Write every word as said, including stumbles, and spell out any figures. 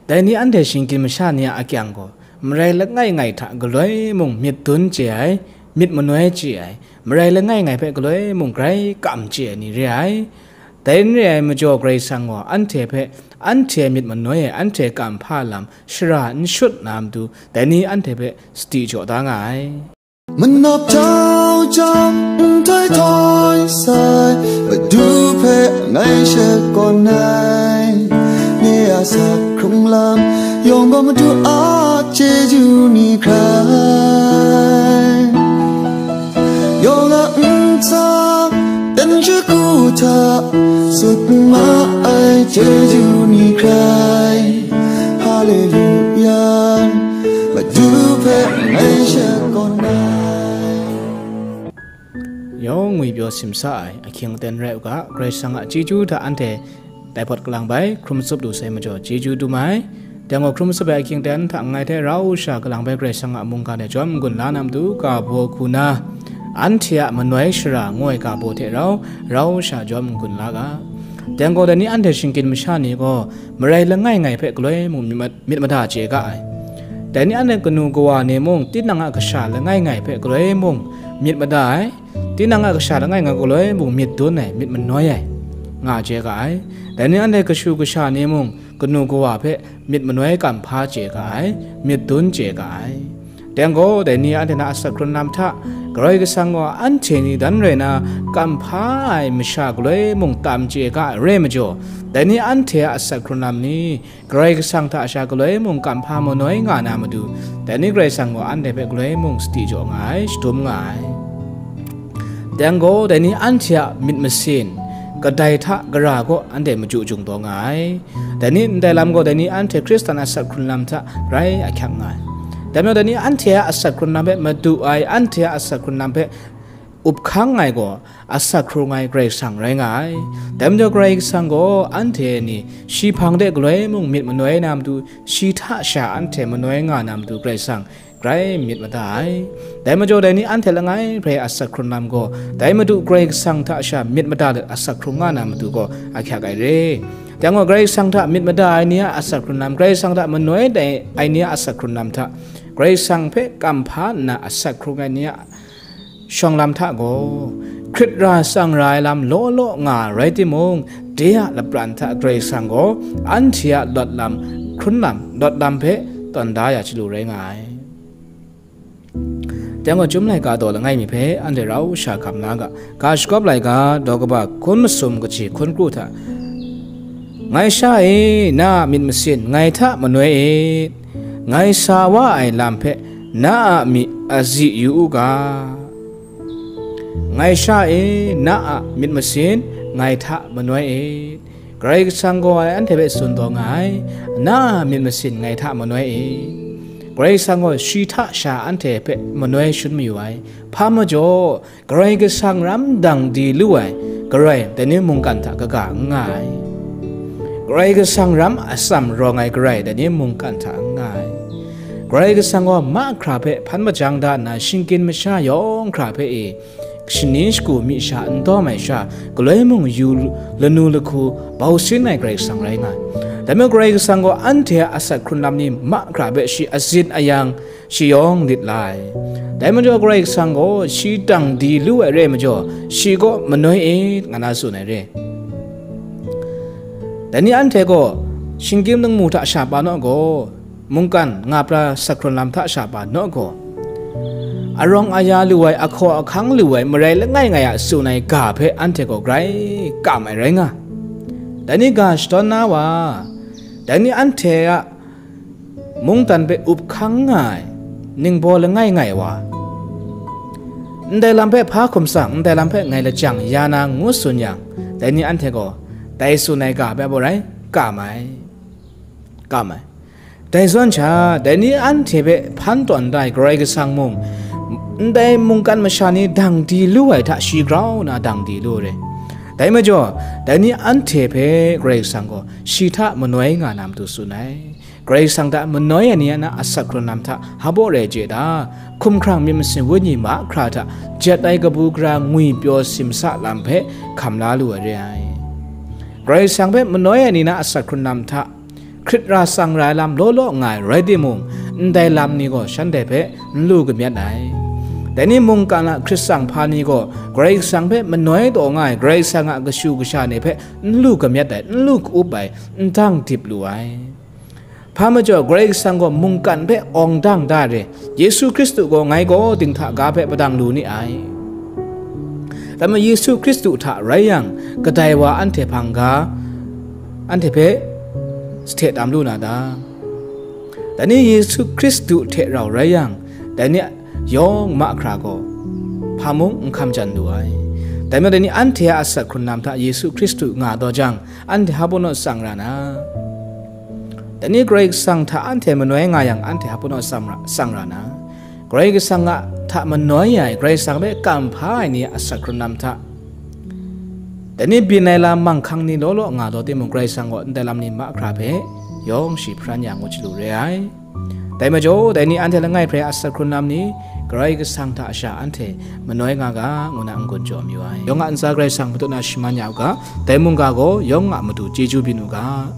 Dai ni anhte shinggyim masha ni a akyang gaw, marai langai ngai hta galoi mung myit dun chye ai, myit manoi chye ai, marai langai ngai hpe galoi mung grai kam chye ai ni re ai. Dai n re ai majaw, Karai Kasang gaw anhte hpe, anhte myit manoi ai, anhte kam hpa lam shara n shut na matu, dai ni anhte hpe sadi jaw da nga ai. Manap jau jang, nhtoi htoi sai, Madu hpe ngai shakawn ai. Ni a sak hkrung lam yawng gaw Madu a chyeju ni hkrai. Yawng a ntsa, dan shagu hta, sut ma ai chyeju ni hkrai. Haleluya, Madu hpe ngai shakawn ai. Yawng ngwipyaw simsa ai ahkying aten rai u ga, Karai Kasang a chyeju hta anhte dai pawt kalang bai, hkrum tsup lu sai majaw, chyeju dum ai. Dai gaw hkrum tsup ai ahkying aten hta nngai hte rau sha kalang bai Karai Kasang a mungga hte jawm n-gun la na matu, ga baw hku na, anhte a manoi shara ngu ai ga baw hte rau, rau sha jawm n-gun la ga. Dai gaw dai ni anhte shinggyim masha ni gaw, marai langai ngai hpe galoi mung myit ma-, myit mada chye ga ai. Dai ni anhte kanu kawa ni mung, tinang a kasha langai ngai hpe galoi mung myit mada ai, tinang a kasha langai ngai galoi mung myit dun ai, myit manoi ai, nga chye ga ai. Dai ni anhte kashu kasha ni mung, kanu kawa hpe myit manoi kam hpa chye ga ai, myit dun chye ga ai. Dai gaw, dai ni anhte na asak hkrun lam hta, Karai Kasang gaw anhte ni dan rai na, kam hpa ai masha galoi mung tam chye ga ai rai majaw, dai ni anhte a asak hkrun lam ni, Karai Kasang hta sha galoi mung kam hpa manoi nga na matu, dai ni Karai Kasang gaw anhte hpe galoi mung sadi jaw nga ai, shadum nga ai. Dai gaw, dai ni anhte a myit masin, kadai hta gara gaw anhte machyu jungdaw nga ai. Dai ni ndai lam gaw, dai ni anhte Hkristan a asak hkrun lam hta grai ahkyak nga ai. Dai majaw, dai ni anhte a asak hkrun lam hpe madu ai, anhte a asak hkrun lam hpe up hkang ai gaw, asak hkrung ai Karai Kasang rai nga ai. Dai majaw, Karai Kasang gaw anhte ni shi hpang de galoi mung myit manoi na matu, shi hta sha anhte manoi nga na matu, Karai Kasang grai myit mada ai. Dai majaw, dai ni anhte langai hpe asak hkrun lam gaw, dai Madu Karai Kasang hta sha myit mada let asak hkrung nga na matu gaw ahkyak ai re. Dai gaw, Karai Kasang hta myit mada ai ni a asak hkrun lam, Karai Kasang hta manoi dai ai ni a asak hkrun lam hta, Karai Kasang hpe kam hpa nna asak hkrung ai ni a shawng lam hta gaw, hkrit ra tsang ra ai lam law law nga rai timung, de a lapran hta Karai Kasang gaw anhte a lawt lam, hkrun lam, lawt lam hpe tawn da ya chyalu rai nga ai. Dai gaw, Chyum laika daw langai mi hpe anhte rau sha hkam na ga, ga shagawp laika daw kaba hkun masum kaji hkun kru hta, Ngai sha e, na a myit masin ngai hta manoi e, ngai sa wa ai lam hpe na a myi azi yu u ga. Ngai sha e, na a myit masin ngai hta manoi e. Karai Kasang gaw anhte hpe tsun taw nga ai, na a myit masin ngai hta manoi e. Karai Kasang gaw shi hta sha anhte hpe manoi shun mayu ai. Hpa majaw, Karai Kasang ram dang di lu ai Karai, dai ni mungkan hta kaga n nga ai. Karai Kasang ram atsam rawng ai Karai, dai ni mungkan hta n nga ai. Karai Kasang gaw mahkra hpe hpan majang da nna, shinggyim masha yawng hkra hpe e, shani shagu myi sha n dawm ai sha, galoi mung yu lanu lahku bau sin ai Karai Kasang rai nga ai. Dai majaw, Karai Kasang gaw anhte a asak hkrun lam ni mahkra hpe shi azin ayang, shi yawng lit la ai. Dai majaw, Karai Kasang gaw shi dang di lu ai re ai majaw, shi gaw manoi e, nga na tsun ai re. Dai ni anhte gaw shinggyim lungmu hta sha pa naw gaw, mungkan nga pra asak hkrun lam hta sha pa naw gaw, arawng aya lu ai, ahkaw ahkang lu ai, marai langai ngai a tsun ai ga hpe anhte gaw grai kam ai rai nga. Dai ni ga shadawn na wa, dai ni anhte a mungdan hpe up hkang nga ai, ningbaw langai ngai wa, ndai lam hpe hpa hkum tsang, ndai lam hpe ngai lajang ya na ngu tsun yang, dai ni anhte gaw dai tsun ai ga hpe abaw rai kam ai, kam ai. Dai zawn sha, dai ni anhte hpe hpan tawn da ai Karai Kasang mung, ndai mungkan masha ni dang di lu ai hta shi grau na dang di lu re. Dai majaw, dai ni anhte hpe Karai Kasang gaw shi hta manoi nga na matu tsun ai. Karai Kasang hta manoi ai ni a na asak hkrun lam hta hpa baw rai chye da, hkumhkrang myit masin wenyi mahkra hta jet ai kabu gara ngwipyaw simsa lam hpe hkam la lu ai re ai. Karai Kasang hpe manoi ai ni na asak hkrun lam hta, hkrit ra tsang ra ai lam law law nga ai rai timung, ndai lam ni gaw shanhte hpe n lu kamyat ai. Dai ni mungkan a hkrit tsang hpa ni gaw Karai Kasang hpe manoi taw nga ai Karai Kasang a kashu kasha ni hpe n lu kamyat ai, n lu ka-up ai, n dang dip lu ai. Hpa majaw, Karai Kasang gaw mungkan hpe awng dang da re, Yesu Hkristu gaw ngai gaw dinghta ga hpe padang lu ni ai. Dai majaw, Yesu Hkristu hta rai yang, kadai wa anhte hpang ga, anhte hpe sahte tam lu na ta? Dai ni Yesu Hkristu hte rau rai yang, dai ni yawng mahkra gaw hpa mung n hkam jan lu ai. Dai majaw, dai ni anhte a asak hkrun lam hta Yesu Hkristu nga taw jang, anhte hpa pawnaw tsang ra na? Dai ni Karai Kasang hta anhte manoi nga yang, anhte hpa pawnaw tsang ra, tsang ra na? Karai Kasang a hta manoi ai, Karai Kasang hpe kamhpa ai ni a asak hkrun lam hta, dai ni byin ai lam manghkang ni law law nga taw timung, Karai Kasang gaw ndai lam ni mahkra hpe yawng shi hparan ya ngut shalu re ai. Dai majaw, dai ni anhte langai hpe a asak hkrun lam ni, Karai Kasang hta sha anhte manoi nga ga, ngu na n-gun jaw mayu ai. Yawng a ntsa Karai Kasang matut na shaman ya u ga, dai mungga gaw yawng a matu chyeju byin u ga.